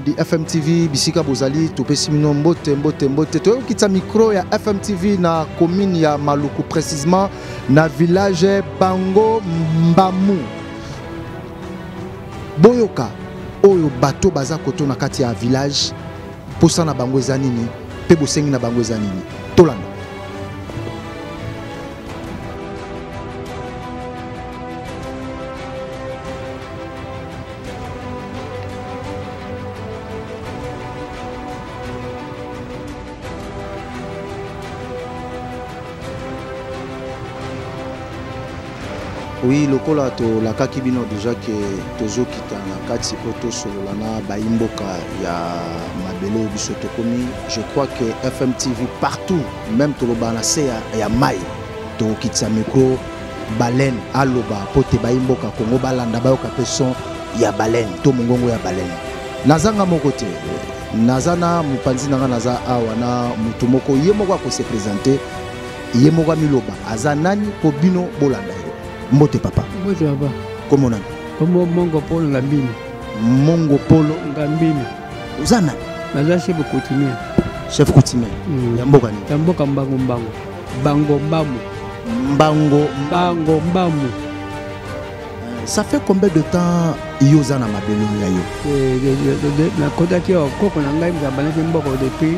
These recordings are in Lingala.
Di FMTV bisika bozali topesi bino mbote mbote mbote. Toyokitisa micro ya FMTV na commune ya Maluku, précisément na village Bango Mbamu. Boyoka oyo bato baza koto na kati ya village, posa na bango eza nini pe bosengi na bango eza nini. Tolanda. Oui, lokola tolakaki bino déjà ke tozokita na kati po tosolola na bayimboka ya mabele oyo biso tokomi. Je crois que FMTV partout, même toloba na se ya mai, tokokitisa micro baleine aloba po te bayimboka Congo balanda bayoka pe son ya baleine to mongongo ya baleine. Nazanga moko te, naza na mopanzi na nga, naza awa na motu moko, ye moko akose présenter, ye moko amiloba aza nani po bino bolanda ye. Mbote papa. Mbote papa. Kombo nani? Kombo Mongo Polo Ngambini. Mongo Polo Ngambini. Oza nani? Naza chef coutumier. Chef coutumier. Ya mboka nini? Ya mboka Mbango Mbango. Bango Mbamu. Mbango Mbango Mbamu. Ça fait combien de temps yo oza na mabele ya yo? Nakotaki awa, koko na ngai moto abandaki mboka depuis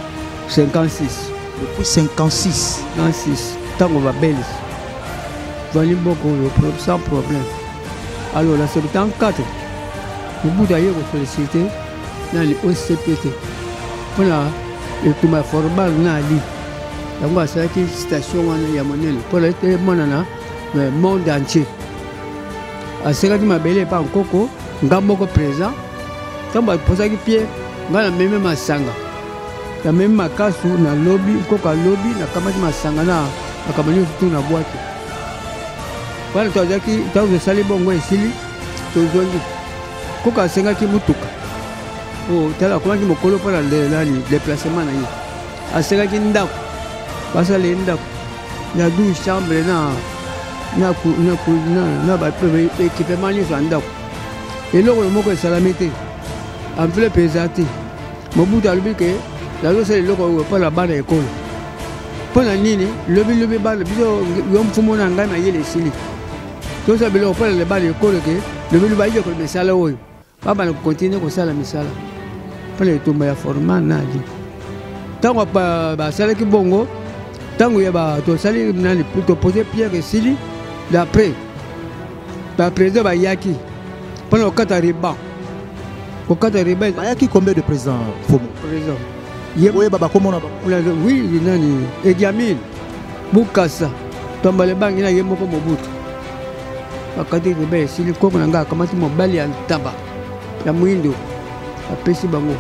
56. Depuis 56. 56. Ntango ba Belge vandi mboka oyo sans problème. Alors na 74 Mobutu aye kosollicite nani OCP te mpona etumba ya Forbal na Ali, yango asalaki station wana ya monene mpona ete emonana monde entier. Asekaki mabele epa nkoko nga moko présent. Ntango baposaki pied, nga namemi masanga, namemi makasu, nalobi nkoko alobi, nakamati masanga na makambo nyonso tu na bwate wana. Tozalaki ntango tosali bongo esili, tozongi. Koko asengaki motuka o tala, akomaki mokolo mpona nani déplacement na ye. Asengaki ndako, basala ye ndako ya 12 chambre na ba équipement nyonso ya ndako. Eloko moko esalami te, enveloppe eza te. Mobutu alobi ke nazosala eloko oyo mpona bana ekolo. Mpona nini? Lobi lobi bana biso, yo mfumu na ngai mayele esili, tozosala biloko mpona bana ekolo ke lobi lobi bayekola misala oyo, babana kokontinue kosala misala mpona etumba ya format na Ali. Ntango basalaki bongo, ntango ya tosali nani, topose pierre esili, d'après baprésident bayaki mpona kokata ruban, kokata ruban. Bayaki combien de présidents, Fomo? Président ye oyeba bakomona bango? Oui, nani, Idi Amin, Bukasa, Tombale Bangi na ye moko Mobutu. Bakati ruban esili, koko na ngai akamati mobali ya ntaba ya mwindo apesi bango,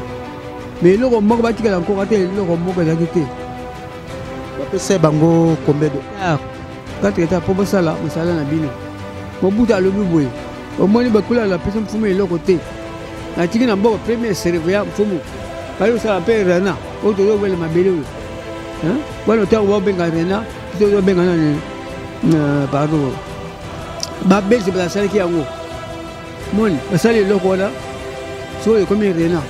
mais eloko moko batikala nkoka te, eloko moko ezalaki te. Bapesa bango combien de Kati eta mpo bosala mosala na bino. Mobutu alobi boye, omoni bakula napesi mfumu eloko te, natiki na mboka premier surveillant mfumu bayi kosala mpe rena oyo tozowela mabele oyo wana. Ntango baobenga rena, tozobenga nani, pardon, babelge basalaki yango. Moni basali eloko wana, soki ekomi rena,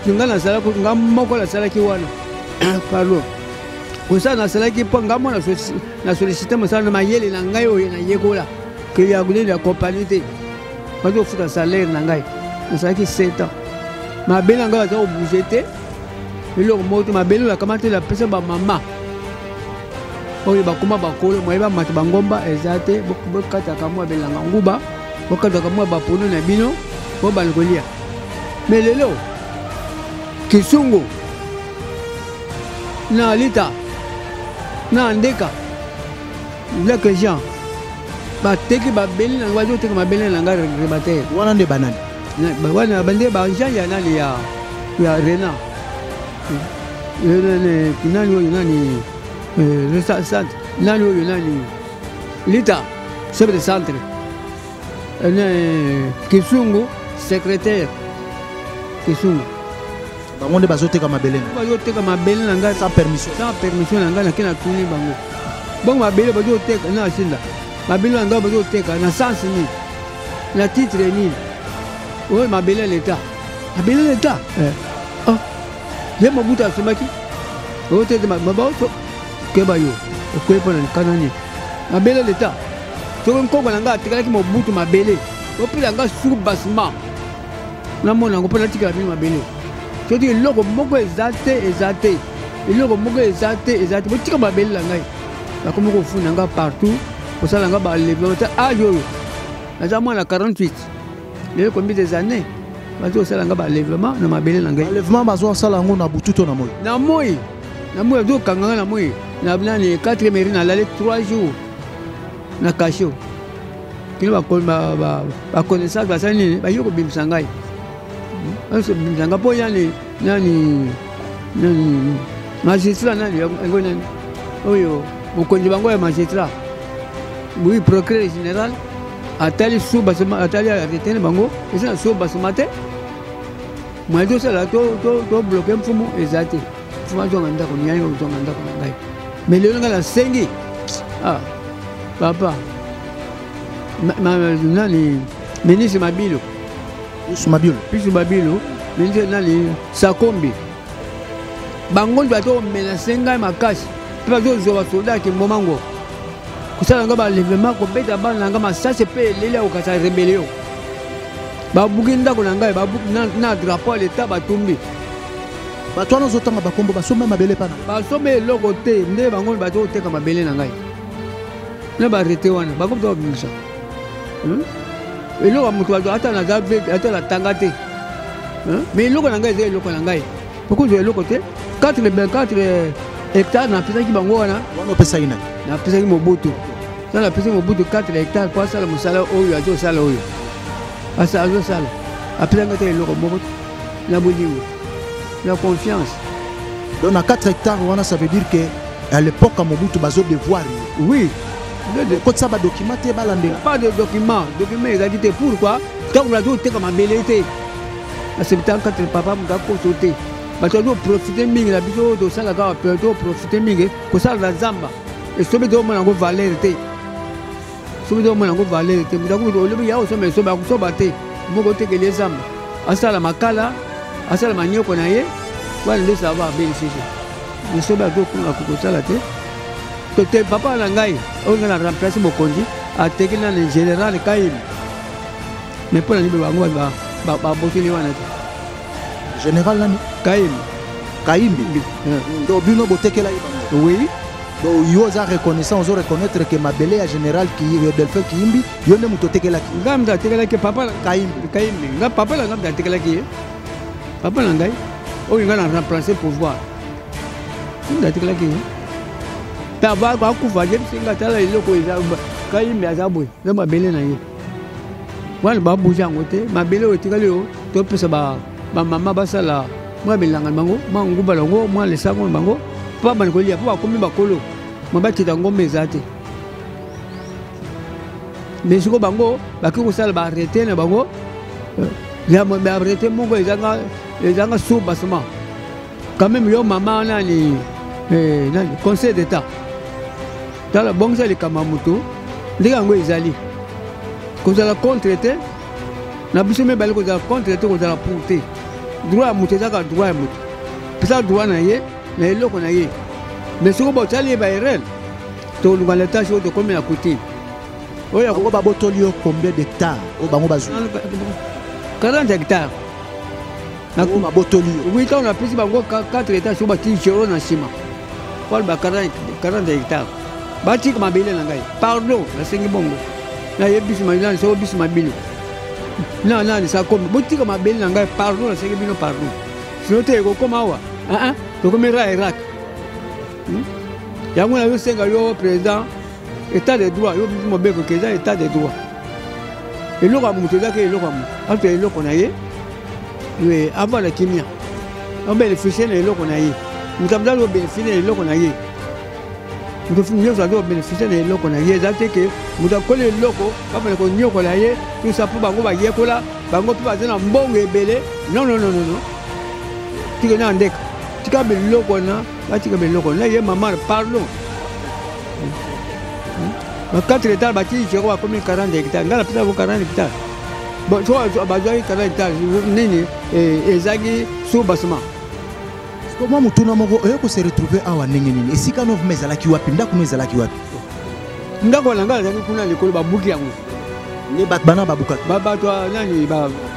nga nasalaki, nga moko nasalaki wana, pardon, kosala nasalaki mpo nga moko na sollicite mosala na mayele na ngai oyo nayekola ke ya nini ya kompani te, bazofuta salaire na ngai. Nasalaki 7 ans, mabele na ngai baza kobouge te, eloko moko te. Mabele oyo nakamati, napesa bamama oyo bakoma bakolo, moye bamata bangomba eza te. Bokataka mwa belanga nguba, bokataka mwa bapono na bino, bobanda kolia. Me lelo Kisungu na Lita na Ndeka Lake Jean bateki babele na bazoteka mabele na ngai rebatere. Wana nde banani? Wana bande ba Jean ya nani ya Rena nani oyo nani centre nani oyo nani Lita chef de centre, Kisungu secrétaire Kisungu. Bango nde bazoteka mabele? Bazoteka mabele na ngai sans permission? Sans permission na ngai. Nake natuni bango bongo mabele bazoteka na asinda mabele na ngai bazoteka na sens nini, na titre nini? Oyo mabele ya leta. Mabele leta eh. Oh. Ye Mobutu asomaki oyo te mabaoso keba yo okwei mpo na likana nini mabele leta soki nkoko na ngai atikalaki Mobutu mabele opela ngai soubassement namona yango mpo natikala bino mabele soki eloko moko eza te eza te eloko moko eza te eza te botika mabele na ngai bakomi kofunda ngai partout kosala ngai balevement te age oyo naza mwana 48 lelo combien des années bazo kosala ngai balevement na mabele na ngai. Balevement bazo kosala yango na butu to na moi? Na moi, na moi bazokanga ngai na moi na nani 4 mairie nalali 3 jours na cachot kino baconnaissance basali nini baye kobimisa ngai bazobimisa ngai mpo yani nani nani magistrat nani yango nani oyo mokonzi bango ya magistrat oui procureur général atali su basoma atali arrete na bango eza na su basoma te moyen tosala tobloke mfumu eza te mfumu azonga ndako niyani kozonga ndako na ngai mais lelo ngai nasengi ah, papa nani ministre Mabilo Pisu Mabilo Pisu Mabilo ministre nani Sakombi bango nde bato komenase ngai makasi mpe bazozwa basoda ya kimbomango kosala ngai balevema kobeta bana na ngai masasi mpe eleli ya kokasa rebellion babuki ndako na ngai na drapeau ya leta batumbi. Bato wana ozotanga bakombo basomba mabele epa na basomba eloko te nde bango bato koteka mabele na ngai na barete wana bango bato babimisa eloko ya moto bato ata naza ata natanga te mais eloko na ngai eza eloko na ngai okozwa eloko te 4 4 hectare napesaki bango wana. Wana opesaki nani? Napesaki Mobutu. Sa napesaki Mobutu 4 hectare mpo asala mosala oyo azosala oyo azosala apesaki ngai te eloko moko na bolingo na confiance. Donc na 4 hectares wana, ça veut dire que à l'époque ya Mobutu bazo devoir ye? Oui. Okotisa badocument te balandela? Pas de document, document ezalaki te. Pourquoi? Ntango bazo koteka mabele te na 74 papa moto akoso te bato bazoprofite mingi na biso oyo tosalaka toprofite mingi kosala na zamba esobe toomona yango valeur te soki toomona yango valeur te moto akoki olobi ya kosomba esobe akosoba te moko otekeli ye zamba asala makala asala manioko na ye wana nde ça va bénéfice esobe azokunga kosala te tote papa na ngai oyo ngai na remplace mokonzi ateki nani général Kaimi mais mpo na nini bango babotoli wana te? Général nani? Kaimi. Kaimbi. Donc bino botekela ye bango? Oui. Donc yo oza reconnaissant, ozo reconnaître ke mabele ya général Delphin Kiyimbi yo nde moto otekelaki? Ngai moto atekelaki papa. Kaimbi. Kaimbi ngai papa na ngai moto atekelaki ye papa na ngai oyo ngai na remplace pouvoir moto atekelaki ye mpe ava akufa ayebisi ngai tala eloko eza Kaimbi aza boye eza mabele na ye wana babuzi yango te mabele oyo etikali oyo topesa bamama basala mwa bilanga na bango mwa nguba na bango mwa lesango na bango mpo babanda kolia mpo bakomi bakolo mwa bakita ngombe eza te mais sikoyo bango bakoki kosala baarrete na bango baarrete moko ezanga ezanga soubassement quand même. Yo mama nani nani conseil d'état tala bongisa likambo ya moto ndenge yango ezali kozala contre te na biso mibale kozala contre te kozala pour te droit ya moto ezaka droit ya moto pesa droit na ye na eloko na ye mais soki botali ye baerreur toluka leta soki tokomi na coutume. Oyo bango babotoli yo combien d'hectares oyo bango bazwi? 40 hectares. Oyo babotoli yo? Oui, ntango napesi bango 4 hectares soki batiki zero na nsima wana ba 40 hectares batika mabele na ngai pardon nasengi bongo nayebisi nani soko bisi mabino na nani sakomi botika mabele na ngai pardon nasengi bino pardon sino te ekokoma awa tokomi ra Irak yango nazosenga yo président état de droit yo mobeko ke eza état de droit eloko ya moto ezaki eloko ya moto azwa eloko na ye avanda kimia obénéficie na eloko na ye moto amoto azobénéficie na eloko na ye moto nyonso azobénéficie na eloko na ye eza te ke moto akoli eloko bafanda konyokola ye tusa mpo bango bayekola bango mpe baza na mbongo ebele non non non non tika na ndeka tika biloko na batika biloko na ye mama pardon ba 4 hectares batiki jero bakomi 40 hectares ngai napesa yango 40 hectares. So bazwaki 4 hectares nini ezalaki sous-bassement. Mwa motuna moko, oye kose retrouver awa ndenge nini? Esika no vraiment ezalaki wapi? Ndako no ezalaki wapi? Ndako na ngai ezalaki kuna likolo, babuki yango. Nde bato bana babukaki? Bato nani,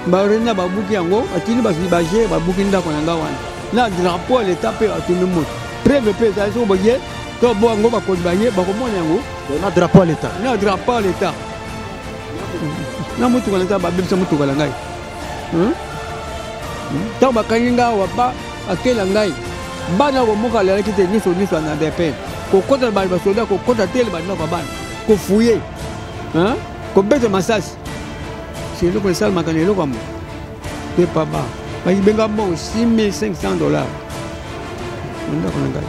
barena babuki yango, batindi baje, babuki ndako na ngai wana na drapeau ya leta mpe batumbi moto. Preuve mpe ezali, soki boye to bo yango, bakonzi baye bakomona yango. Na drapeau ya leta? Na drapeau ya leta, na motuka na ngai, babebisa motuka na ngai. Ntango bakangi ngai awa, ba akela ngai bana komoka alalaki te, nyonso nyonso na depene kokɔta na basoda, kokɔta te bandako ya bana, kofuye, kobeta masasi. Si eloko esalamaka na eloko ya mo te, papa, bayibenga mbongo 6500 dollars na ndako na ngai,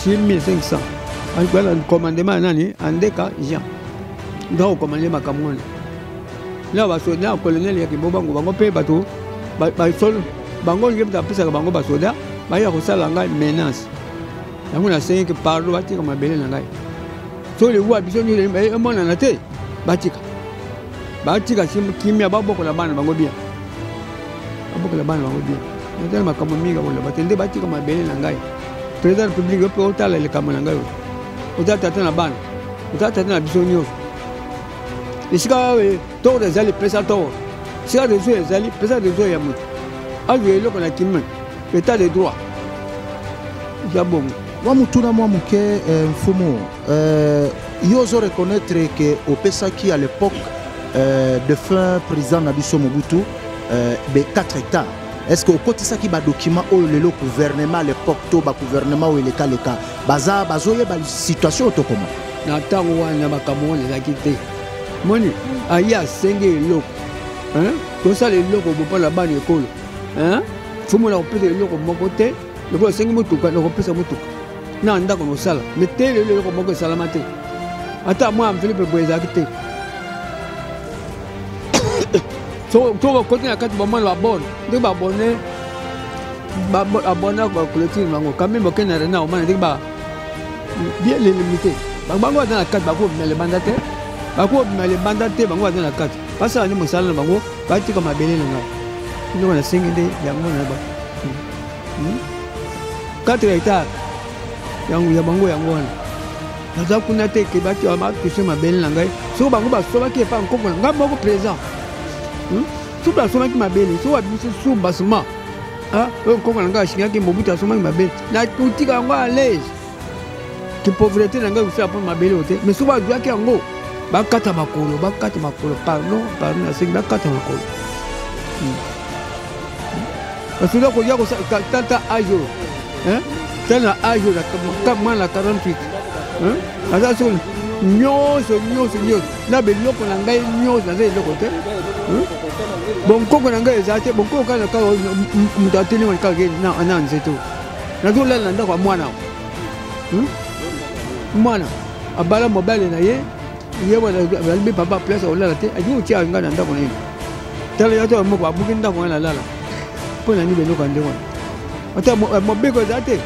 6500. Bala commandement ya nani? Andeka Jean ndako commande makambo wana na basoda na colonel ya Kimbobango. Bango mpe bato bango nge bapesaka bango basoda baya kosala ngai menace. Yango nasengeki pardon, batika mabele na ngai. So liwa biso nyonso emonana te, batika, batika kimia, babokola bana bango bien, babokola bana bango bien. Natala makambo mingi akoloba te, nde batika mabele na ngai. Président république, yo mpe otala likambo na ngai oyo. Otala tata na bana, otala tata na biso nyonso. Esika tort ezali, pesa tort. Esika réseau ezali, pesa réseau ya moto azwa eloko na kimia. État de droit eza bongo. Mwa motuna mwa moke, mfumu, yo ozo reconnaître ke opesaki à l'époque défunt président na biso Mobutu be 4 hectares. Est ce que okotisaki badocument oyo lelo gouvernement à l'époque to bagouvernement oyo elekaleka baza bazoyeba situation oyo tokoma? Na ntango wana makambo wana ezalaki te. Moni aye asengi eloko, tosala eloko bo mpona bana ekolo. Fumu na kopesa eloko moko te. Lokola asengi motuka, nakopesa motuka na ndako nosala. Me te, lelo eloko moko esalama te, ata mwa enveloppe boye ezalaki te. So bakoti na kati, bamwana babone ndenge babone, abona baclôture bango quand même. Bakende na rena, omana ndenge ba bien limité. Bango baza na kati, bakobima libanda te, bakobima libanda te. Bango baza na kati, basala nde mosala na bango, batika mabele na ngai. Eloko nasengi nde yango na ba 4 hectare yango ya bango, yango wana naza kuna te ke batia batouche mabele na ngai. Soki bango basomaki epa nkoko na ngai moko présent, soki basomaki mabele, soki babimisi soubassement oyo nkoko na ngai asingaki, Mobutu asomaki mabele, nakotika yango à l'aise ke pauvreté na ngai kosala mpo mabele oyo te. Mais soki bazwaki yango, bakata makolo, bakata makolo. Pardon, pardon, nasengi bakata makolo parce que koya tata age oyo, tala na age oyo, mwana na 48, aza soki nyonso nyonso nyonso na biloko na ngai nyonso, naza eloko te. Bonkoko na ngai eza te, bonkoko kaka kaka moto atelemi kaka na nzete. Nazolala na ndako ya mwana, mwana abala mobali na ye, ye wana alobi: "Papa, place akolala te." Akoki kotia ngai na ndako na ye. Tala yo, ata moko abuki ndako ngai nalala mpo na nini? Biloko ya ndenge wana, ata mobeko eza te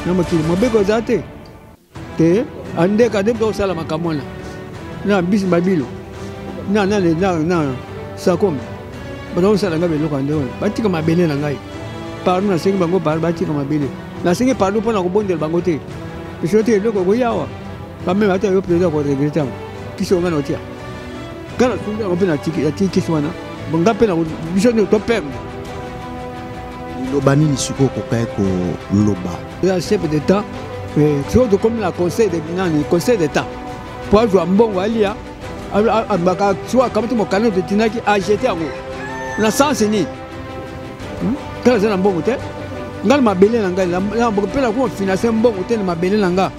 na mokili, mobeko eza te te. Andeka nde kosala makambo wana na bisi babilo na na na na sakombi, bazakosala ngai biloko ya ndenge wana. Batika mabele na ngai, pardon, nasengi bango pardon, batika mabele. Nasengi pardon mpo na kobondela bango te, biso te eloko ekoya awa quand même. Ata yo président koregretter yango. Kisi oyo ngai na otia, ngai nasungi yango mpe natiki kisi wana, nga mpe biso nde toperdre. Liloba nini sikoyo okokai koloba? Eza chef d'état. Soki tokomi na conseil de nani, conseil d'état, po azwa mbongo alia, soki akamati mokanda totinaki, ajete yango na sens nini? Kala aza na mbongo te. Ngai na mabele na ngai mpe nakoma finance mbongo te na mabele na nga.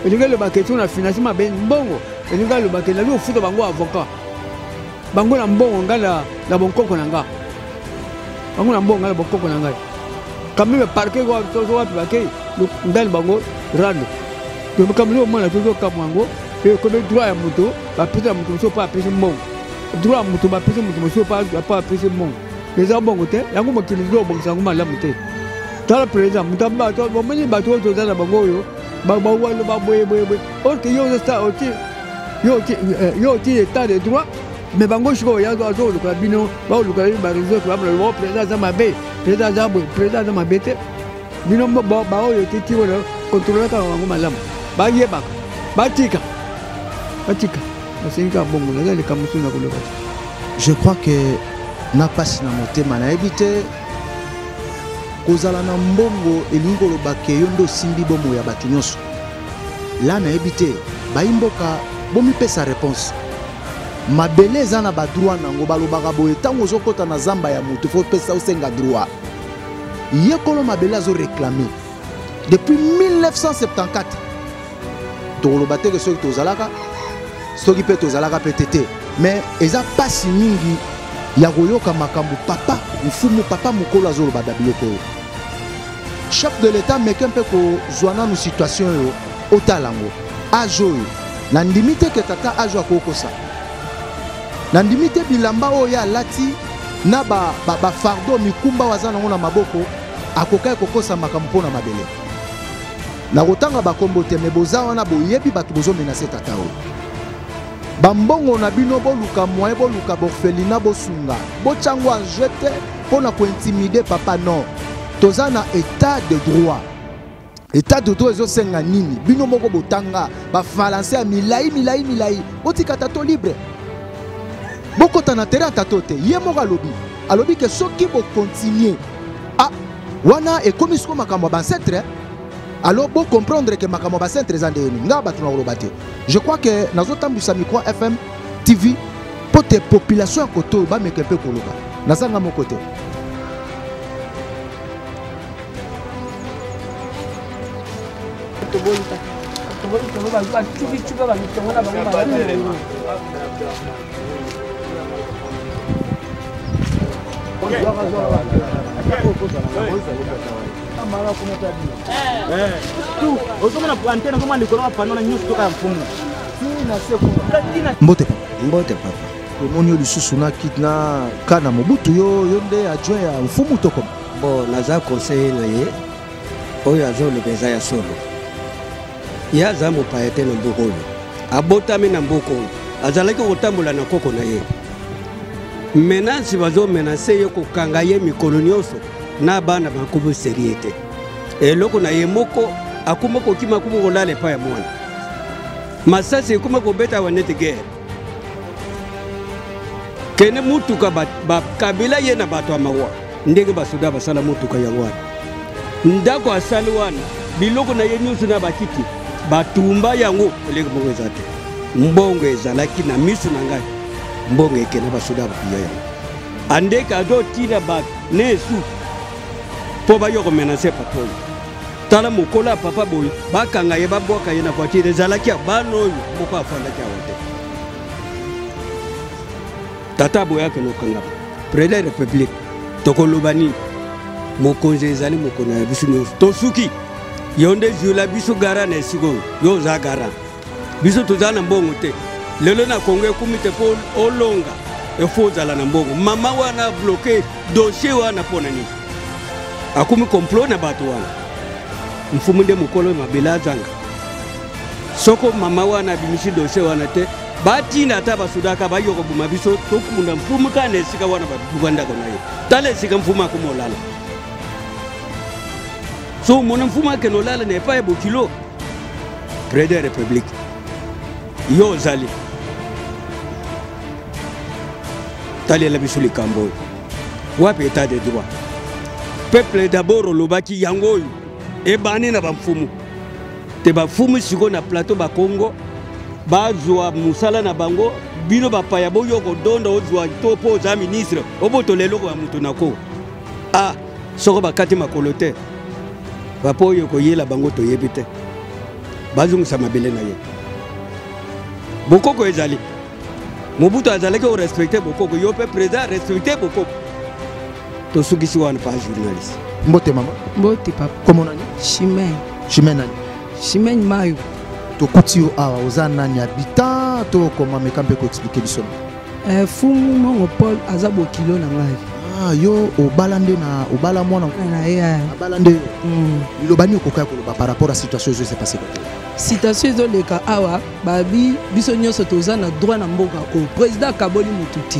Elingi elobaka eti na finance mabele mbongo, elingi alobaka nabi kofuta bango avocat, bango na mbongo ngai na bonkoko na nga, bango na mbongo ngai na bonkoko na ngai. Quand même parquet tozo wapi, bakei ngai na bango rando. Makambo omona tozokamwa yango, ekomi droit ya moto bapesi na moto mosusu mpo apesi mbongo, droit ya moto bapesi moto mosusu mpo apesi mbongo. Eza bongo te. Yango mokili tozobongisa yango malamu te. Tala président, moto omoni bato oyo toza na bango oyo bawaloba boye boye boye, or que yo oti, yo oti état de droit. Mais bango sikoyo azoluka bino, baoluka bino bareseau, bamona président aza mabe, président aza boye, président aza mabe te. Bino baoyo titi oyo kontrolaka bango malamu, bayebaka, batika, batika, basengi kaka bongo. Naza likambo mosusu na koloba te. Je crois que na mpasi na motema, nayebi te kozala na mbongo elingi koloba ke yo nde osimbi bomoi ya bato nyonso. La nayebi te, bayimboka bomipesa réponse. Mabele eza na badroit nango, balobaka boye ntango ozokɔta na zamba ya moto, faut pesa osenga droit. Ye kolo mabele azoréclame depuis 1974. Tokoloba te ke soki tozalaka, soki mpe tozalaka mpe te te, mais eza mpasi mingi ya koyoka makambo papa mfumu, papa mokolo azoloba na biloko oyo. Chef de l'État meke mpe kozwa nanu situation oyo, otala yango. Age oyo, nandimi te ke tata age oyo akokosa. Nandimi te bilamba oyo ye alati na bafardeau ba, ba mikumba oyo aza nango na maboko, akokaki kokosa makambo mpo na mabele. Nakotanga bakombo te, me boza wana, boyebi bato bozomenacer tata oyo. Bambongo na bino, boluka moyen, boluka borphelinat, bosunga, botyango en jeu te mpo na kointimider papa. Non, toza na état de droit. État de droit ezosenga nini? Bino moko botanga bafrançais ya milai milai milai. Botika tato libre, bokɔta na terrain ya tato te. Ye moko alobi, alobi ke soki bokontinue, ah, wana ekomi siko makambo ya baancêtre. Alors bocomprendre ke makambo ya baancêtre eza ndenge nini. Nga bato na koloba te. Je crois ke nazotambwisa micro FM TV mpo te population ya kote oyo bameka mpe koloba. Nazanga moko te. Toboyi bacubicuba bamitongo na bango. Ozomona antenne, ozomona likolo mapano na nyonso toka ya mfumu. Mbote papa. Mbote papa. Tomoni yo lisusu na kit na ka na Mobutu. Yo nde adjoint ya mfumu tokoma? Bon, naza conseiller na ye. Oyo azoloba eza ya solo. Ye aza mopaya te na mboka oyo, abotami na mboka oyo, azalaki kotambola na koko na ye. Menace, bazomenacer ye kokanga ye mikolo nyonso na bana bakomi sérieux te. Eloko na ye moko akoma kokima, akoma kolala epai ya mwana. Masasi ekoma kobeta awa neti guerre. Kende mutuka bakabela ye na bato ya mawa, ndenge basoda basala motuka yango wana. Ndako asali wana, biloko na ye nyonso na bakiti batumba yango. Elenge moko eza te. Mbongo ezalaki na miso na ngai, mbongo ekenda, basoda bapiya yango. Andeke azotina bato na esu mpo bayo komenacer papa oyo. Tala mokolo ya papa boye, bakanga ye, babwaka ye na voiture. Ezalaki ya bana oyo moko afandaki awa te. Tata boye akende kokangama. Président république, tokoloba nini? Mokonzi ezali mokonzi na biso nyonso. Tosuki yo nde zula biso garant na esika oyo. Yo oza garant, biso toza na mbongo te. Lelo na Kongo ekumi te, mpo olonga efo ozala na mbongo. Mama wana bloquer dossier wana mpo na nini? Akomi complot na bato wana. Mfumu nde mokolo mabele azanga. Soko mama wana abimisi dossier wana te, batinda ata basudaka bayo koboma biso. Tokunda mfumu kaka na esika wana babuka ndako na ye. Tala esika mfumu akoma olala. So omona mfumu akende olala na epai ya bokilo. Président ya république, yo ozali talela biso likambo oyo. Wapi état de droit? Peuple d'abord olobaki yango oyo ebandi na bamfumu te. Bafumu sikoyo na plateau bakongo bazwa mosala na bango. Bino bapaya boyo kodonda, ozwa to mpo oza ministre, obotola eloko ya moto na ko. Ah, soko bakati makolo te, papa oyo koyela bango toyebi te. Bazongisa mabele na ye. Bokoko ezali. Mobutu azalaki korespecter bokoko. Yo mpe président, respecte bokoko. Tosukisi wana pa journaliste. Mbote mama. Mbote papa. Kombo nani? Chimene. Chimene nani? Chimene Mayo. Tokuti yo awa, oza nani? Habitant to okoma? Meka mpe koexpliquer biso. Fumu Mongo Paul aza bokilo na ngai. Ah, yo obala nde na obala mwana na ye. Abala nde yo. Liloba nini okoka koloba par rapport à situation ezo se passe? Citation ezoleka awa, babi biso nyonso toza na droit na mboka oyo. Président akaboli motu te.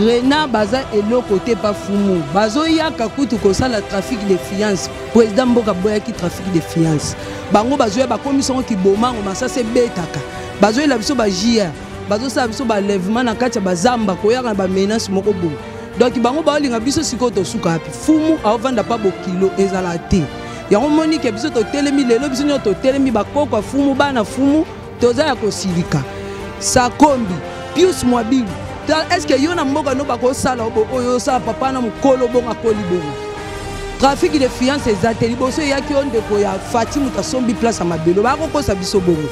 Rena baza eloko te pa fumu. Bazoyaka kutu kosala trafic de fiance. Président mboka boyaki trafic de fiance. Bango bazoya bakomisi yango kibomango, masasi ebetaka. Bazoyela biso ba JR, bazosala biso ba enlèvement na kati ya bazamba, koyaka na ba menace moko boye. Donc bango baolinga biso sikoyo tosuka wapi? Fumu aovanda pa bokilo ezala te. Yango moni ke biso totelemi lelo, biso nyonso totelemi, bakoko ya fumu, bana fumu, toza ya kosilika. Sakombi, Pius Mwabilu, est-ce que yo na mboka no bakosala oyo osala papa na mokolo bongo akoli bongo? Trafic de fiance eza te. Liboso eyaki yo ndeko ya Fati, moto asombi place ya mabelo, bakokosa biso bongo.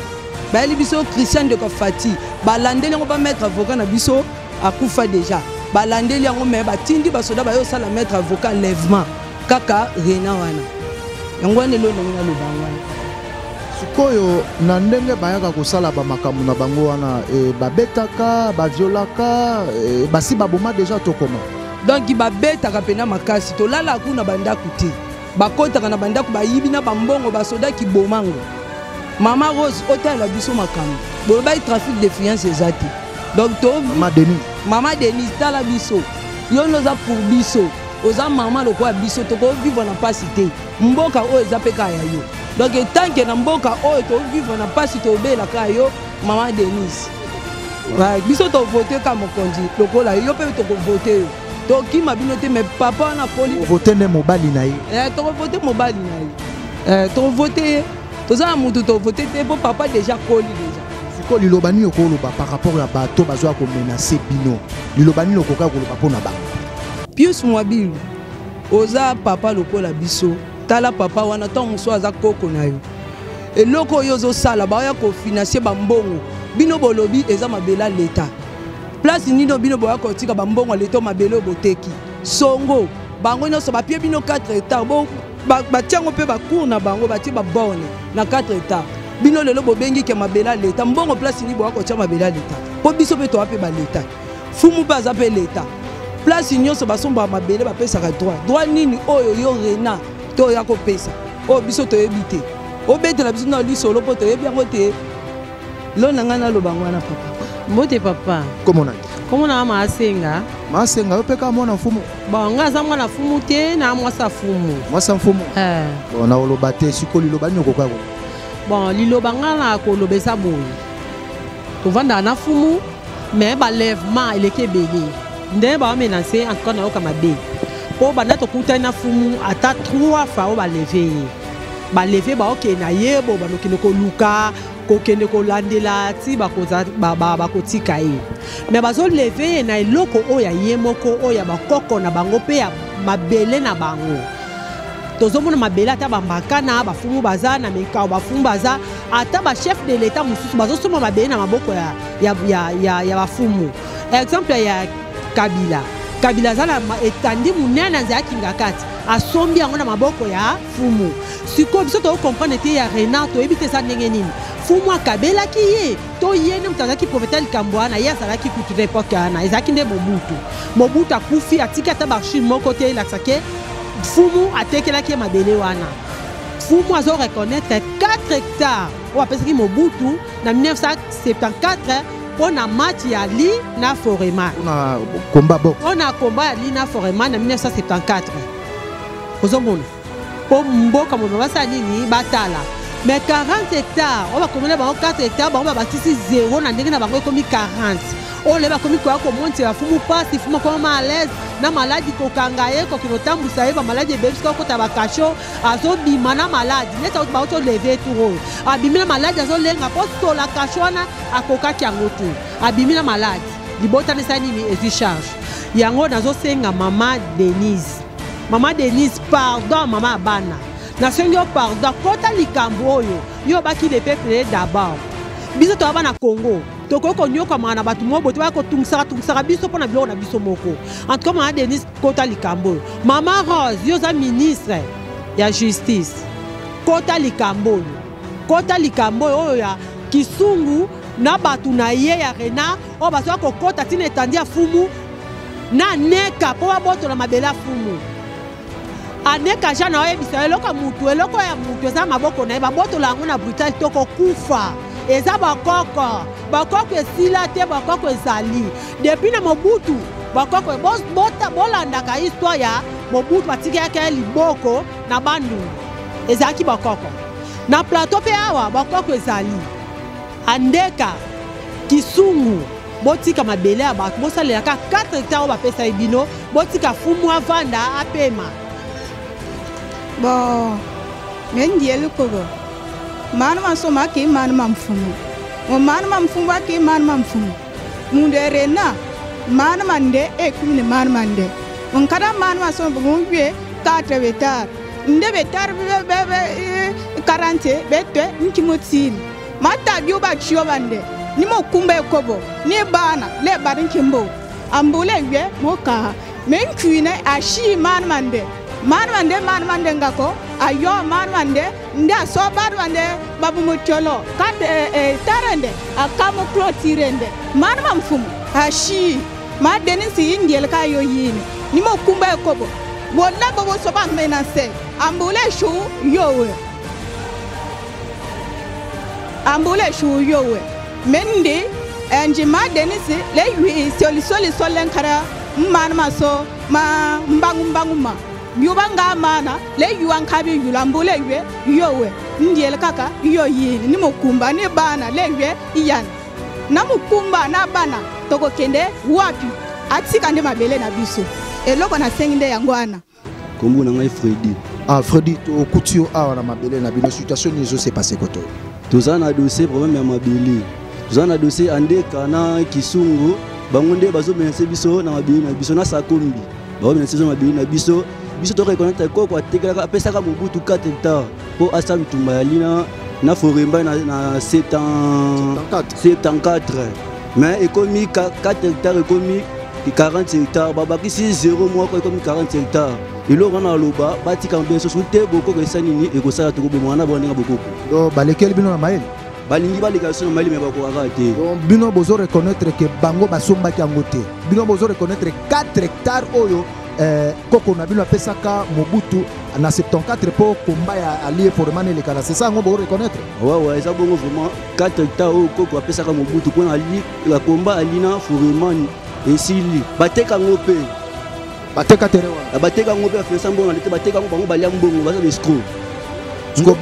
Bayeli biso Christian ndeko ya Fati, balandeli yango ba maître avocat na biso akufa déjà. Balandeli yango mais batindi basoda bayo osala maître avocat enlèvement kaka Rena wana. Yango wana eloko ndenge naloba yango wana. Sikoyo na ndenge bayaka kosala ba makambo na bango wana, babetaka, baviolaka, basi baboma déjà tokoma. Donc babetaka pena makasi, tolala kuna bandako te. Bakotaka na bandako bayibi na bambongo basoda kibomango. Mama Rose otala biso makambo. Bolobaki trafic de fiance eza te. Donc to Mama Denise. Mama Denise tala biso. Yo noza pour biso. Oza mama lokola biso toko vivre na pasi te. Mboka oyo eza pe kaka ya yo. Donc tant que na mboka oyo to vivre na pasi to bela kaka yo Mama Denise. Ouais, biso to voter ka mokonzi lokola yo pe to ko voter yo. To kima bino te mais papa wana poli. Voter ne mobali na ye. Eh to voter mobali na ye. Eh to voter ye. Toza na mutu to voter te po papa déjà koli déjà. Siko liloba nini okoloba par rapport ya bato bazwa ko menacer bino? Liloba nini okoka koloba pona bango? Pius Mwabilu, oza papa lokola biso. Tala papa wana tango mosusu aza koko na yo. Eloko oyo ozosala baya ko financer ba mbongo. Bino bolobi eza mabela l'État. Place nino bino boya kotika ba mbongo l'État mabele boteki. Songo bango nyonso bapie bino 4 hectares. Bo batie yango mpe ba cour na bango batie ba borne na 4 hectares. Bino lelo bobengi ke mabela l'État. Mbongo place nini boya kotia mabela l'État? Po biso mpe toa mpe ba l'État. Fumu mpe aza mpe l'État. Place nyonso basombaka mabele bapesaka droit. Droit nini oyo yo Rena to ya kopesa? Oyo biso toyebi te. Obetela biso na lisolo mpo toyebi yango te. Lona ngai naloba yango wana papa. Mbote papa. Komona? Komona Maasenga. Maasenga yo mpe kaka mwana mfumu? Bon, ngai aza mwana mfumu te, na mwasa mfumu. Mwasa mfumu? Eh. Bon, na oloba te, sikoyo liloba nini okoka koloba? Bon, liloba ngai na koloba eza boye. Tovandaka na mfumu, mais balèvement eleki ebele. Ndenge ba menacer, en tout cas nayoka mabe. Po banda tokutani na mfumu ata 3 fois oyo baleve ye. Baleve baokende na ye, bo banokende koluka, kokende kolandela ti bakotika ye. Mais bazoleve ye na eloko oyo ya ye moko, oyo ya bakoko na bango mpe ya mabele na bango. Tozomona mabele ata bambakana, bafumu baza na mikao, bafumu baza ata ba chef de l'état mosusu bazosomba mabele na maboko ya bafumu. Exemple ya Kabila. Kabila aza na etandi monene na nzela ya Kingakati, asombi yango na maboko ya fumu. Sikoyo biso tokokomprendre te ya Renard, toyebi te eza ndenge nini. Fumu akabelaki ye to ye nde moto azalaki propriétaire likambo wana, ye azalaki kutu na époque wana, ezalaki nde Mobutu. Mobutu akufi, atiki ata ba archive moko te elakisa ke fumu atekelaki ye mabele wana. Fumu azo reconnaître 4 hectares oyo apesaki Mobutu na 1974 mpo na match ya Li na Foreman. Mpona combat boxe. Mpo na combat ya Li na Foreman na 1974. Ozomona mpo mboka mobimba basala nini batala. Mais 40 hectares oyo bakomela bango 4 hectares, bango babatisi 0 na ndenge na bango ekomi 40. Oyo lelo bakomi koya komonisa fumu pasi, fumu akoma mal à l'aise na maladi kokanga ye, kokende kotambwisa ye, bamaladi ebebisi kokota bakasho, azobima na maladi neti bauti oleve tour oyo abimi na maladi, azolenga mpo sola kasho wana akokaki yango te, abimi na maladi, libota nesala nini ezwi charge yango. Nazosenga mama Denise, mama Denise, pardon, mama ya bana, nasengi yo pardon, kota likambo oyo yo obaki le peuple d'abord. Biso toya bana Congo, tokoki konyokamaka na bato moko boye te, baya kotungisaka tungisaka biso mpo na biloko na biso moko. En tout cas mama Denise, kota likambo oyo. Mama Rose, yo oza ministre ya justice, kota likambo oyo, kota likambo oyo oyo ya Kisungu na bato na ye ya Rena oyo bazoya kokota ntina etandi ya fumu na neka mpo babotola mabele ya fumu. Aneka Jean aoyebisa yo eloko ya mutu, eloko ya mutu eza maboko na ye, babotola yango na brutal, tokokufa. Eza bakoko, bakoko esila te, bakoko ezali depuis na Mobutu. Bakoko bolandaka histoire ya Mobutu, batikaki ye liboko na Bandundu, ezalaki bakoko na plateau mpe awa bakoko ezali. Andeka Kisungu, botika mabele ya bato, bosalela kaka 4 hectares oyo bapesaki bino, botika fumu avanda apema. Bon, me ndieli kobo. Mano ma so ma ke mano ma mfumu. Mo mano ma mfumu ba ke mano ma mfumu. Mundu erena mano ma nde e kumine mano ma nde. Nkada mano ma so mo yue 4 hectares. Nde hectares be be be 40 be te nkimotini. Mata bio ba chio bande. Ni mo kumba ekobo. Ni bana le barin kimbo. Ambule yue mo ka. Me nkuine ashi mano ma nde. Mano ma nde mano ma nde ngako. Ayo mano ma nde. Nde aso bano ma nde babu motolo. Kate tarende akamu clôturende. Mano ma mfumu ashi. Ma denisi indiel ka yo yini. Ni mo kumba ekobo. Bola bobo soba menace. Ambule shu yowe. Ambule shu yowe. Mende enji ma denisi le wi soli soli solenkara mman maso ma mbangu mbangu ma. Yubanga mana le yuan kabi yulambule yue yowe. Ndiel kaka yo yini ni mokumba ni bana le yue iyan. Na mukumba na bana toko kende wapi atika nde mabele na biso. Eloko na sengi nde yango wana. Kombo na ngai Freddy. Ah Freddy, to kutio awa na mabele na bino situation nizo s'est passé koto. Toza na dossier problème ya mabele. Toza na dossier Andeka na Kisungu, bango nde bazo menacer biso na mabele na biso na Sakombi. Bazo menacer biso na mabele na biso. Biso to reconnaître koko atekelaka apesaka Mobutu 4 hectares po asa bitumba ya lina na Foremba na 74. Mais ekomi 4 hectares ekomi 40 hectares, babakisi 0 moko ekomi 40 hectares. Eloko wana aloba batika mpe soso te bokoko esa nini ekosala tokoboma na bango bokoko. Donc balekeli bino na mayele. Balingi baleka biso na mayele me bakokaka te. Donc bino bozo reconnaître que bango basombaki yango te. Bino bozo reconnaître 4 hectares oyo koko na bino apesaka Mobutu na 74 po komba ya allié Foreman elekana. C'est ça yango bo reconnaître? Ouais ouais, eza bongo vraiment 4 hectares oyo koko apesaka Mobutu pona ali la komba alina Foreman esili. Bateka ngo pe. Bateka terrain wana. Bateka ngo pe afesa mbongo na lete, bateka ngo bango balia mbongo, baza des escrocs. Siko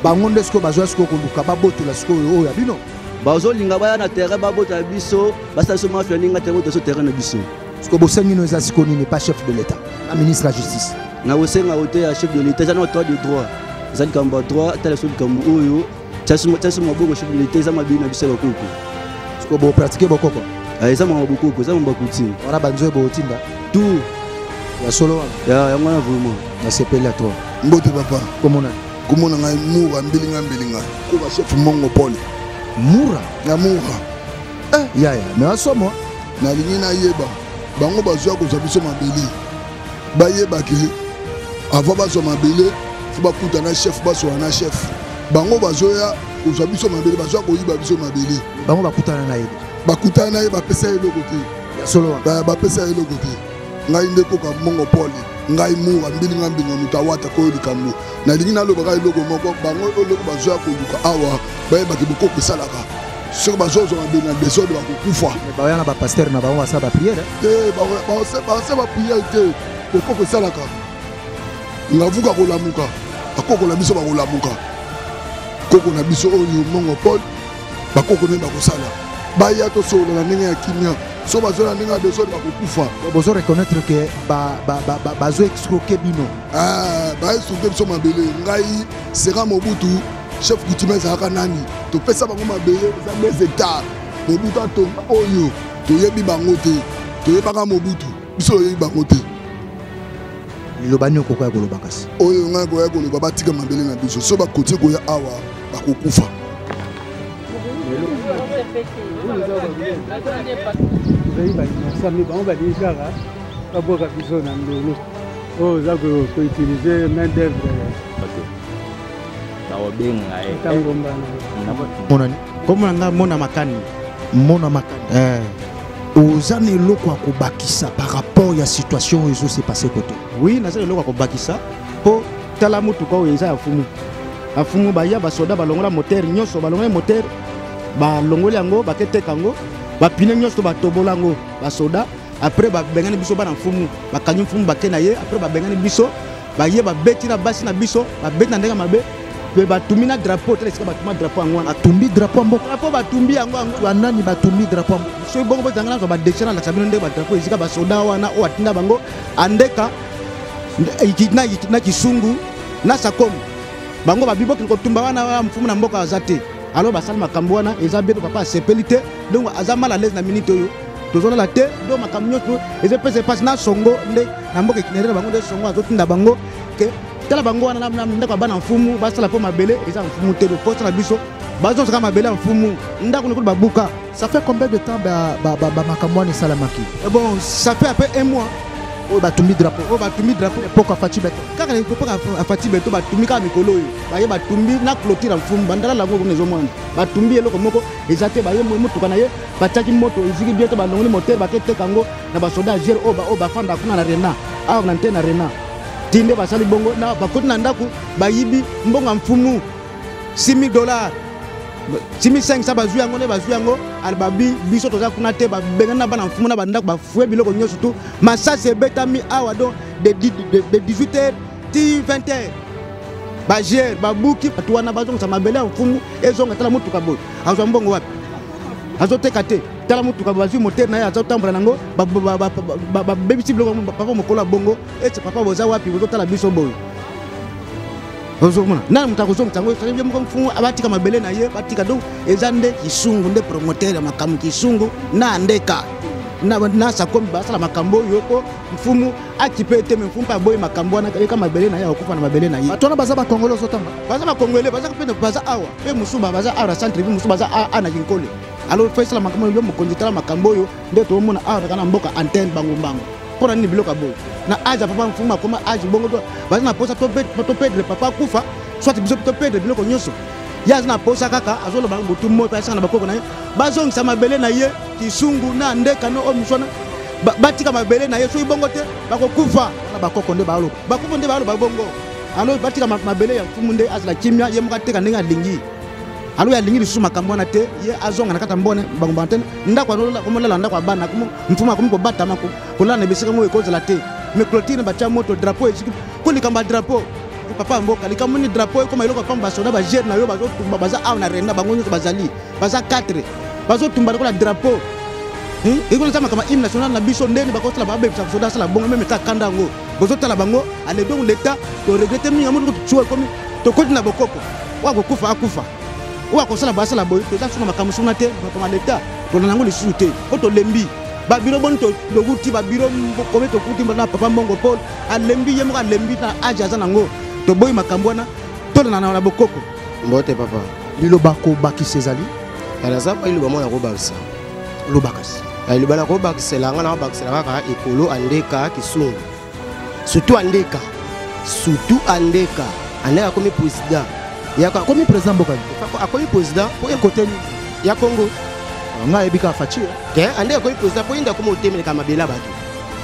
bango nde siko bazwa siko koluka babotola siko oyo ya bino. Bazolinga baya na terrain babotola biso, basala biso mafia ndenge terrain botola biso terrain na biso. Siko bosengi no eza siko nini pa chef de l'État, na ministre ya justice. Na bosenga ote ya chef de l'État, eza na droit de droit. Eza likambo ya droit, tala so likambo oyo, tia so maboko chef de l'État eza mabe na biso ya bakoko. Siko bo pratiquer bokoko. Ah, eza mama bokoko, eza mama coutume. Wana banzoe botinda. Tout. Ya solo wana. Ya yango wana vraiment. Na sepeli ya toi. Mbote papa. Komona. Komona ngai Mura mbilinga mbilinga. Koba chef Mongo Paul. Mura. Na Mura. Ya ya, mais asomo. Nalingi nayeba bango bazwa kozwa biso mabele. Bayeba ke avant bazwa mabele, faut bakuta na chef, bazwa na chef. Bango bazoya kozwa biso mabele, bazwa koyiba biso mabele. Bango bakutana na ye. Bakutana na ye, bapesa ye eloko te. Ya solo wana. Bapesa ye eloko te. Ngai nde koka Mongo Paul, ngai Mura mbilinga mbinga moto awata koyo likambo. Nalingi nalobaka eloko moko, bango eloko bazwa koluka awa, bayebaki bokoko esalaka. Soki bazozwa mabele na desordre bakokufa. Baya na ba pasteur na bango basala ba prière. Te, basala ba prière te. Bokoko esalaka. Ngavuka kolamuka, bakoko na biso bakolamuka. Koko na biso oyo Mongo Paul, bakoko nde bakosala. Baya tosolola na ndenge ya kimia. So bazola ndenge ya desordre bakokufa. Bozo reconnaître que bazo escroquer bino. Ah, ba escroquer biso mabele. Ngai Sera Mobutu, chef coutumier ezalaka nani? Topesa bango mabele eza 2 hectares. Mobutu atonga oyo toyebi bango te. Toyebaka Mobutu, biso toyebi bango te. Liloba nini okoki koloba kasi? Oyo ngai koya koloba batika mabele na biso. So bakotie koya awa bakokufa. Tozali ba innocent, mais bango balingi kaka babwaka biso na ndolo. Oyo oza ko-utiliser main d'œuvre. Bakobenga ye. Ntango mbana. Monani. Komona nga Mona Makani. Mona Makani. Oza na eloko ya kobakisa par rapport ya situation oyo ezose passe kote? Oui, naza na eloko ya kobakisa mpo tala motuka oyo eza ya fumu. Afumu baya basoda balongola moteur nyonso, balongoli moteur, balongoli yango, baketeka yango, bapine nyonso batobola yango basoda. Après babengani biso bana mfumu, bakangi mfumu bake na ye. Après babengani biso, baye babeti na basi na biso, babeti na ndenge mabe mpe batumi na drapeau. Tala esika batuma drapeau yango wana. Batumbi drapeau ya mboka? Drapeau batumbi yango yango. Banani batumbi drapeau ya mboka? Soki bongo bozanga nazwa badessin, nalakisa bino ndenge badrapeau esika basoda wana oyo atinda bango andeka na Kisungu na Sakomu, bango babi bokende kotumba wana, mfumu na mboka aza te. Alors basali makambo wana eza bien, papa asepeli te, donc aza mal à l'aise na minute oyo tozolala te. Donc makambo nyonso ezopesa mpasi na songo nde na mboka itinéraire na bango nde songo azotinda bango ke tala bango wana na ndako ya bana mfumu basala mpo mabele eza mfumu te. Posa na biso bazosaka mabele ya mfumu, ndako nikolo babuka. Ça fait combien de temps bamakambo wana esalamaki? Bon, ça fait après un mois. Oyo batumbi drapeau? Oyo batumbi drapeau. Époque ya Fatshi Béton? Kaka na époque ya Fatshi Béton batumbi. Kaka mikolo oyo baye batumbi na clôture ya mfumu, bandala lango kuna ezomona batumbi eloko moko eza te. Baye motuka na ye batiaki moto, eziki bien te, balongoli moteur, baketeka yango na basoda ya gere oyo bafanda kuna na Rena, awa na nte na Rena. Ti nde basali bongo na bakoti na ndako, bayibi mbongo ya mfumu 6000 dollars, 6500. Bazwi yango nde bazwi yango, babi biso toza kuna te. Babengani na bana mfumu na bandako, bafue biloko nyonso tu. Masasi ebetami awa donc de 18 heures ti 20 heures. Bagere babuki bato wana, bazongisa mabele ya mfumu ezonga. Tala motuka boye, azwa mbongo wapi? Azoteka te. Tala motuka, bazwi moteur na ye, azotambola nango, babebisi biloko. Papa mokolo ya bongo ete papa boza wapi? Bozotala biso boye, ozomona nani moto akozongisa yango? Ye moko mfumu batika mabele na ye, batika. Donc eza nde Kisungu nde promoteur ya makambo. Kisungu na ndeka na Sakombi basala makambo oyo po mfumu akipe te. Me mfumu mpe aboyi makambo wana, eka mabele na ye, akokufa na mabele na ye. Bato wana baza bakongole ozotanga? Baza bakongole, baza mpe baza awa mpe mosusu baza awa na centre ville, mosusu baza awa na Kinkole. Alors faut esala makambo yo mokonzi, tala makambo oyo nde toomona awa kaka na mboka antenne bango mbango. Mpo na nini biloko ya boye na age ya papa mfumu akoma age bongo? To baza na posa toperdre papa akufa, soit biso toperdre biloko nyonso. Ye aza na posa kaka azoloba butu moi mpe asanga na bakoko na ye bazongisa mabele na ye. Kisungu na ndeka no oyo mosu wana batika mabele na ye, soki bongo te bakokufa. Wana bakoko nde baaloba? Bakoko nde baaloba bongo. Alors batika mabele ya mfumu nde azala kimia, ye moko ateka ndenge alingi. Alors alingi lisusu makambo wana te, ye azonga na kati ya mbone bango bantene ndako akomolala ndako ya bana. Mfumu akomi kobatama, kolala na bisika moko ekozala te. Mais clôture batya moto, drapeau esiki ko likambo ya drapeau. Papa ya mboka, likambo nini drapeau ekoma eloko pamba? Basoda bagere na yo bazotumba, baza awa na Rena, bango nyonso bazali, baza 4, bazotumba lokola drapeau ekola eza makambo hymne national na biso. Ndeni bakosala babebisa soda asala bongo meme kaka kanda yango bozotala bango. Ale donc l'état toregretter mingi yango tuwa ekomi tokoti na bokoko. Oyo akokufa akufa, oyo akosala basala boye. Toza suna makambo suna te, makambo ya leta tolanda yango lisusu te po tolembi babiro. Boni tokuti babiro komi tokuti na papa Mbongo Paul alembi, ye moko alembi na age aza nango. Toboyi makambo wana, tolanda na bokoko. Mbote papa. Liloba kobakisa ezali? Naza mwa liloba moko nakobakisa. Loba kasi. Liloba nakobakisela nga, nakobakisela kaka ekolo andeka Kisungu, surtout andeka, surtout andeka. Andeka akomi président. Akomi président mboka? Akomi président. Po ekote nini? Ya Congo. Ngai ayebi kaka Fatshi. Te, andeka akomi président po ye nde akomi otemeleka mabele ya bato.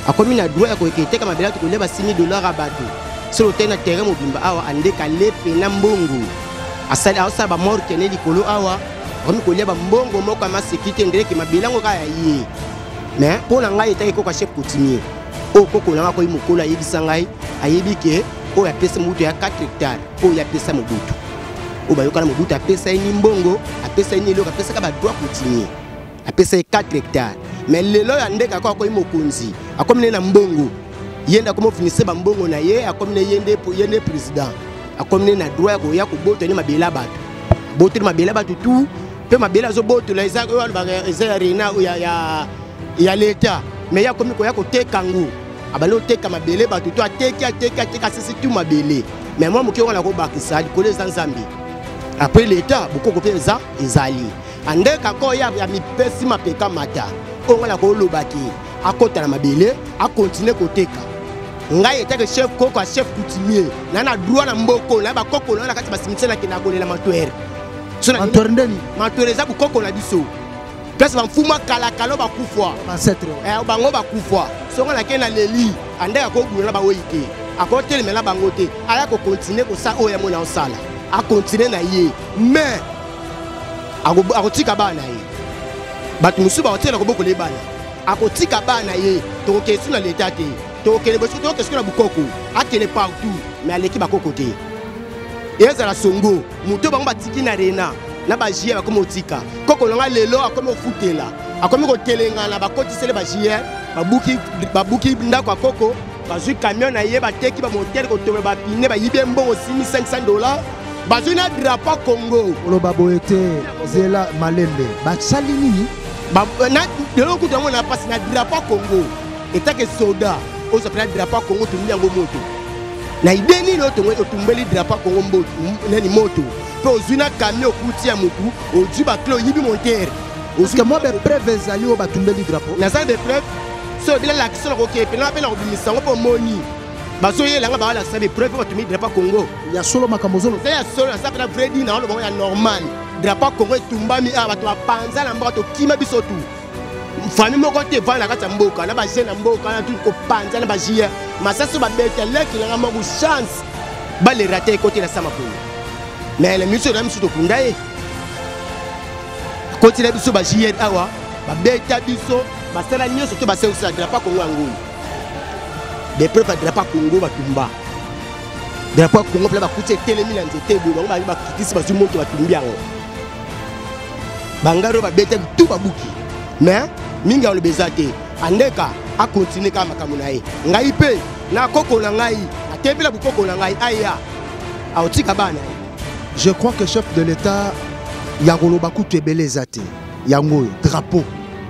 Akomi na droit ya koyeke eteka mabele ya bato, kolia ba 6 dollar ya bato. Soki otali na terrain mobimba awa, andeka lepe na mbongo asali, aosala bamorke ne likolo awa, akomi kolia bambongo moko ya maseki te ndeleke mabele yango kaka ya ye. Mais mpo na ngai etaki koko chef coutumier oyo koko nanga akoyi mokolo ayebisa ngai, ayebi ke oyo apesa Mobutu ya 4 hectare, oyo apesa Mobutu, oyo bayokana Mobutu apesa ye ni mbongo, apesa ye ni eloko, apesaka badroit coutumier, apesa ye 4 hectare. Mais lelo ya ndenge ako akoyi mokonzi, akomi ne na mbongo, ye nde akomi ofinise bambongo na ye, akomi ne ye nde président, akomi ne na droit ya koya kobotoli mabele ya bato, botoli mabele ya bato tout. Mpe mabele azobotola eza oyo alobaka eza ya rena ya leta, mais ye akomi koya koteka ngo, abandi koteka mabele bato to ateki, ateki, ateki, asisi tu mabele. Mais mwa moke wana kobakisa likolo eza Nzambe, après leta, bokoko mpe eza ezali. Andeka ko ya mipesi mapeka mata oyo ngai nakolobaki akota na mabele, akontinue koteka. Ngai etake chef koko ya chef coutumier na droit na mboko na bakoko na kati bacimetière, nakenda kolela mantwere. Mantwere ndeni? Mantwere eza bokoko na biso. Place bamfuma kalakala bakufwa. Ancêtre. Eh, bango bakufwa. Songo na ke na leli, andeka kobuna na baweyi te. Akotelemela bango te. Aya kokontinue kosala oyo ya mona osala. Akontinue na ye. Mais akotika bana ye. Bato mosusu bakotikala kobokola ye bana. Akotika bana ye. Tokokende su na leta te. Tokokende bosuku, tokokende suku na bukoko. Akende partout, mais aleki bakoko te. Ezala songo, moto bango batiki na rena na ba JR bakomi kotika. Koko na nga lelo akomi kofutela, akomi kotelengana, bakotisele ba JR, babuki, babuki ndako ya koko, bazwi camion na ye, bateki ba moteur, kotobola ba pine, bayibi ye mbongo 6500 $, bazwi na drapeau Congo. Oloba boye te, zela malembe, basali nini? Lelo kutu yango na pasi na drapeau Congo, etake soda ozwa pena drapeau Congo, tumbi yango moto. Na idée nini otumbeli drapeau Congo mboto, nani moto? Pe ozwi na camion okuti ya mutu, ozwi ba clé, oyibi montere. Parce que moi, be preuve ezali oyo batumbeli drapeau. Naza be preuve. So bila lakisa na koke pena pe na kobimisa yango po moni. Bazoyela nga balakisa be preuve batumbi drapeau Congo. Ya solo makambo ozolo. Ya solo, naza pena vrai dit na oloba ya normal. Drapeau Congo etumbami awa, bato bapanza na mboka, tokima biso tu. Famille moko te evanda na kati ya mboka, na ba jeune ya mboka, na tout kopanza na ba JR. Masasi babeta leki na nga moko chance. Balera te ekotela sama polo. Mais na miso na miso tokunda ye. Kotela biso ba JR awa, babeta biso, basala nyonso to basekisa drapeau Congo ya ngulu. Des preuves ya drapeau Congo batumba. Drapeau Congo pela bakuti etelemi na nzete boye, bango bayi bakitisi bazwi moto batumbi yango. Bangaro babeta tout babuki. Mais mingi aloba eza te. Andeka a continuer kaka makambo na ye. Ngai pe na koko na ngai, atembela bukoko na ngai aya. Aotika bana ye. Je crois que chef de l'État ya koloba kutu ebele eza te. Yango oyo drapeau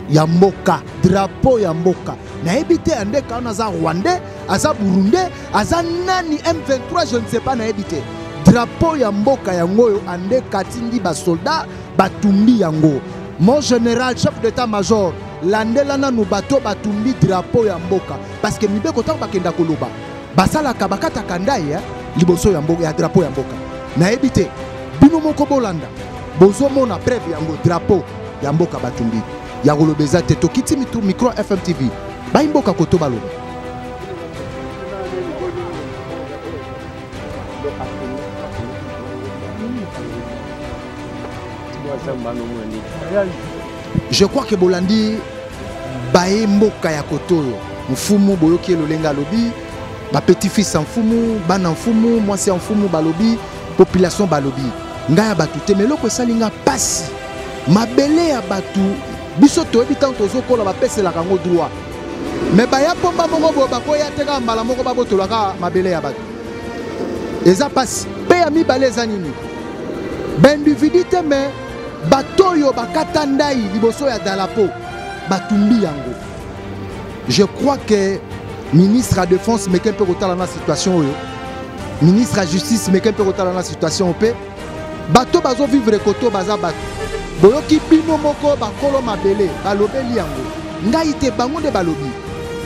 ya mboka, drapeau ya mboka. Nayebi te Andeka wana aza Rwandais, aza Burundais, aza nani, M23 je ne sais pas, nayebi te. Drapeau ya mboka yango oyo Andeka atindi ba soldats batumbi yango. Mon général, chef d'état-major, landela nanu bato batumbi drapeau ya mboka parce que mibeko ntango bakenda koloba basalaka bakataka ndai, hein, liboso ya mboka, ya drapeau ya mboka. Nayebi te bino moko bolanda bozomona preuve yango drapeau ya mboka batumbi ya koloba eza te. Tokiti mitu micro FMTV bayi mboka koto baloba. Je crois que bolandi baye mboka ya kotoyo mfumu boyoki elolenga alobi ba petit fils ya mfumu, bana mfumu, mwasi ya mfumu balobi, population balobi. Ngai ya bato te, mais eloko esali nga pasi. Mabele ya bato biso toyebi ntango tozokola bapeselaka yango droit. Mais baya pomba moko boye bakoya te kaka mbala moko babotolaka mabele ya bato. Eza pasi. Pe ya mibale eza nini? Ba individu te mais bato oyo bakata ndai liboso ya dalapo batumbi yango. Je crois que ministre ya défense meke mpe kotala na situation oyo, ministre ya justice meke mpe kotala na situation oyo, mpe bato bazo vivre koto baza bato boyoki bino moko bakolo mabele balobeli yango, ngai te, bango nde balobi.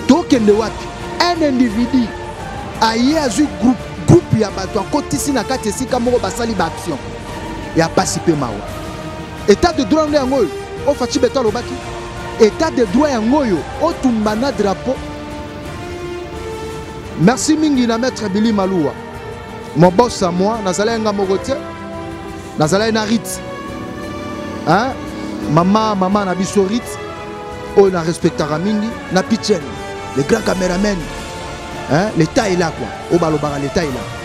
Tokende wapi? Un individu aye azwi groupe ya bato akotisi na kati esika moko basali ba action ya pasi pe mawa. État de droit nde yango oyo oyo Fatshi Beto alobaki. État de droit yango oyo otumba na drapeau. Merci mingi na maître Billy Malouwa. Mon boss à moi, nazalaki nga moko te. Nazalaki na Rit. Hein? Mama, mama na biso Rit. Oyo na respectaka mingi na Pichen, le grand caméraman. Hein? L'état est là quoi. Oyo balobaka l'état est là.